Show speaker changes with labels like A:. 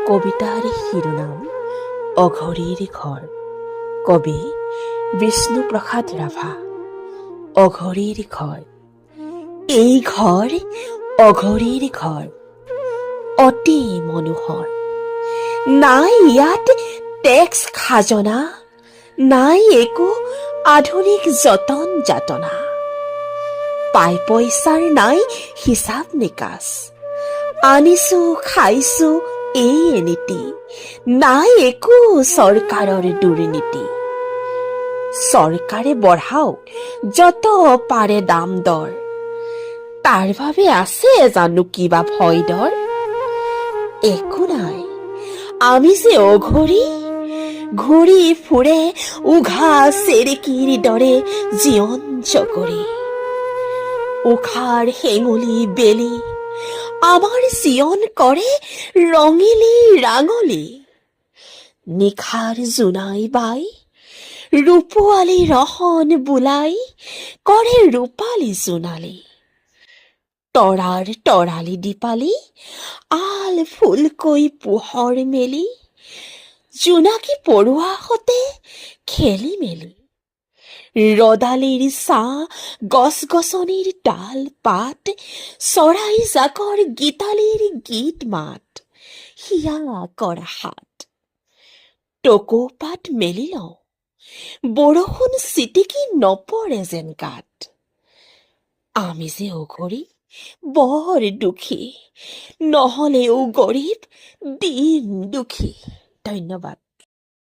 A: কবিতাৰ শিৰোনাম অঘৰীৰ ঘৰ। কবি বিষ্ণুপ্ৰসাদ ৰাভা। অঘৰীৰ ঘৰ। এই ঘৰ অঘৰীৰ ঘৰ, অতি মনোহৰ। নাই ইয়াত টেক্স খাজনা, নাই একো আধুনিক যতন যাতনা। পাই পইচাৰ নাই হিচাপ নিকাচ, আনিছো খাইছো এই নীতি। নাই একো চৰকাৰৰ দুৰ্নীতি। চৰকাৰে বঢ়াওক যত পাৰে দাম দৰ, তাৰ বাবে আছে জানো কিবা ভয় ডৰ? একো নাই, আমি যে অঘৰী। ঘূৰি ফুৰে উঘা চেৰেকীৰ দৰে জীৱন চকৰি। উষাৰ হেঙুলি বেলি আমাৰ জীৱন কৰে ৰঙিলী ৰাঙলী। নিশাৰ জোনাই বাই ৰূপোৱালী ৰহন বোলাই কৰে ৰূপালী জোনালী। তৰাৰ তৰালি দীপালি আল ফুলকৈ পোহৰ মেলি জোনাকী পৰুৱা সতে খেলি মেলি। ৰদালিৰ ছাঁ, গছ গছনিৰ ডাল পাত, চৰাই জাকৰ গীতালিৰ গীত মাত হিয়া কৰা হাত। টকৌ পাত মেলি লওঁ, বৰষুণ চিটিকি নপৰে যেন গাত। আমি যে অঘৰী, বৰ দুখী, নহলেও গৰীব, দীন দুখী। ধন্যবাদ।